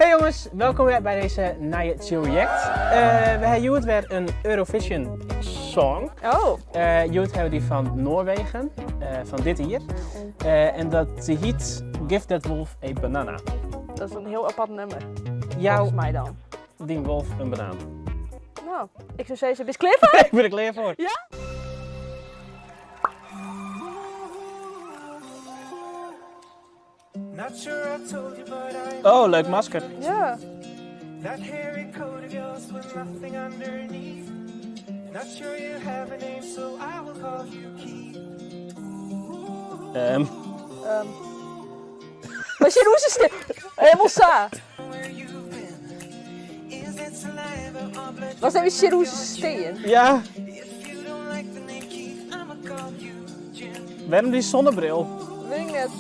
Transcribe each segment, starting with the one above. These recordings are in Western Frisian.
Hey jongens, welkom wer by dizze nije Chill React. We hawwe hjoed wer in Eurovision song. Oh. Hjoed hawwe we dy fan Noarwegen, fan dit jier. En dat hjit Give That Wolf a Banana. Dat is in hiel apart nûmer. Jou Folgens my dan. Dyn wolf in banaan. No, ik soe sizze, bist klear foar? Ik bin der klear foar. Ja? Oh, leuk masker. Ja. Maar sjen hoe se stil. Helemaal sa. Was even sjen hoe se stean. Ja. Wêrom dy sonnebril? Weet ik net.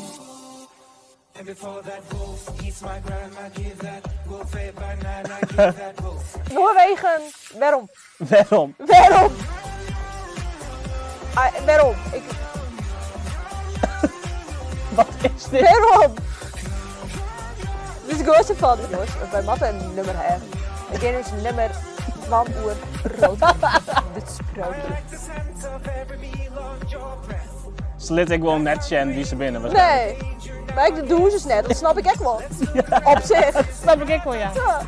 Noarwegen, wêrom? Wêrom? Wêrom? Ah, wêrom? Ik... Wat is dit? Wêrom? Dit is gewoan sa fan, jonges, wy moatte in nûmer hawwe. We gean ús nûmer dwaan oer Roodkapje, dit sprookje. Se litte ek gewoan net sjen wie se binne waarskynlik. Nee, mar ek de dûnsers net, dat snap ik ek wol. Op sich. Dat snap ik ek wol, ja. Ja.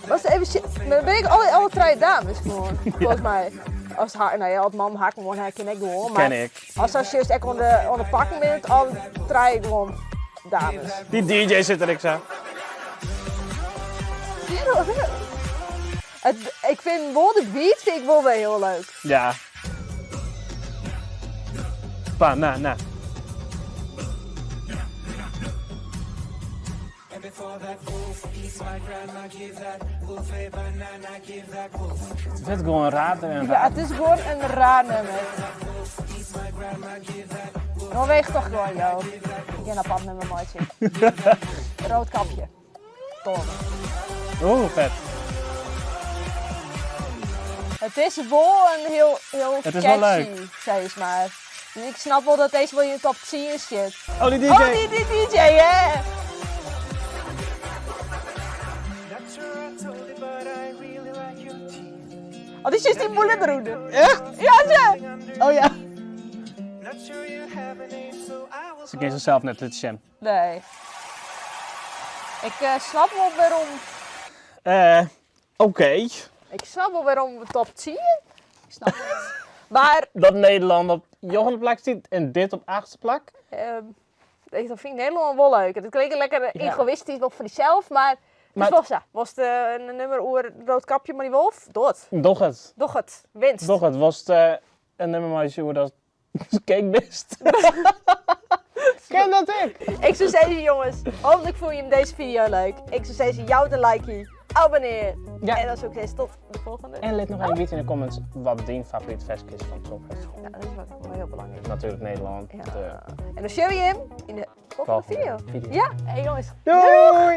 Was even sjen, mar bin ik alle, alle trije dames gewoan, folgens my. As har, no ja, as man ha ik gewoan, ha kin ek gewoan. Mar Ken ik. As sa sjochst ek oan de, oan de pakken binne it alle trije gewoan dames. Dy DJ sit der ek sa. Het, ik vind wol de beat vind ik wol wer hiel leuk. Ja. Banana. It wurdt gewoan raarder en Ja, raarder. it is gewoan in raar nûmer. Noarwegen toch gewoan, jo. Ik gean in apart nûmer meitsjen. Roodkapje. 12. Oeh, fet. It is wol in hiel, hiel It is wol catchy, leuk. sis mar. Dus ik snap wol dat dizze wol yn de top 10 sit. Oh, dy DJ. Oh, dy, dy DJ, hè? Oh, dit is juist die mûle derûnder. Echt? Ja, ze. Oh ja. Se kin sels net litte sjen. Nee. Ik snap wol wêrom. Oké. Ik snap wol wêrom top 10. Ik snap it. Mar. Dat Nederlân op njoggende plak stiet en dit op achtste plak. Dat fyn ik Nederlân wol leuk. Dat klinkt lekker Ja. egoïstysk wol foar dysels, mar it is Mar wol sa. Wolst in nûmer oer Roodkapje mei dy wolf? Doch it. Doch it. Doch it. Winst. Doch it. Wolst in nûmer meitsje oer dat cake bist? Ken dat ek? Ik soe sizze jonges, hooplik fûnen jim dizze fideo leuk. Ik soe sizze jou it in likeie, abonnear. Ja. En dan soe ik sizze tot de folgjende. En lit noch even witte yn de comments wat dyn favorite ferske is fan het Songfestival. Ja, dat is wol hiel belangryk. Natuerlik Nederlân. Ja. De En dan sjogge we jim yn de folgjende Folgjende fideo. fideo. Ja, hey jonges. Doei!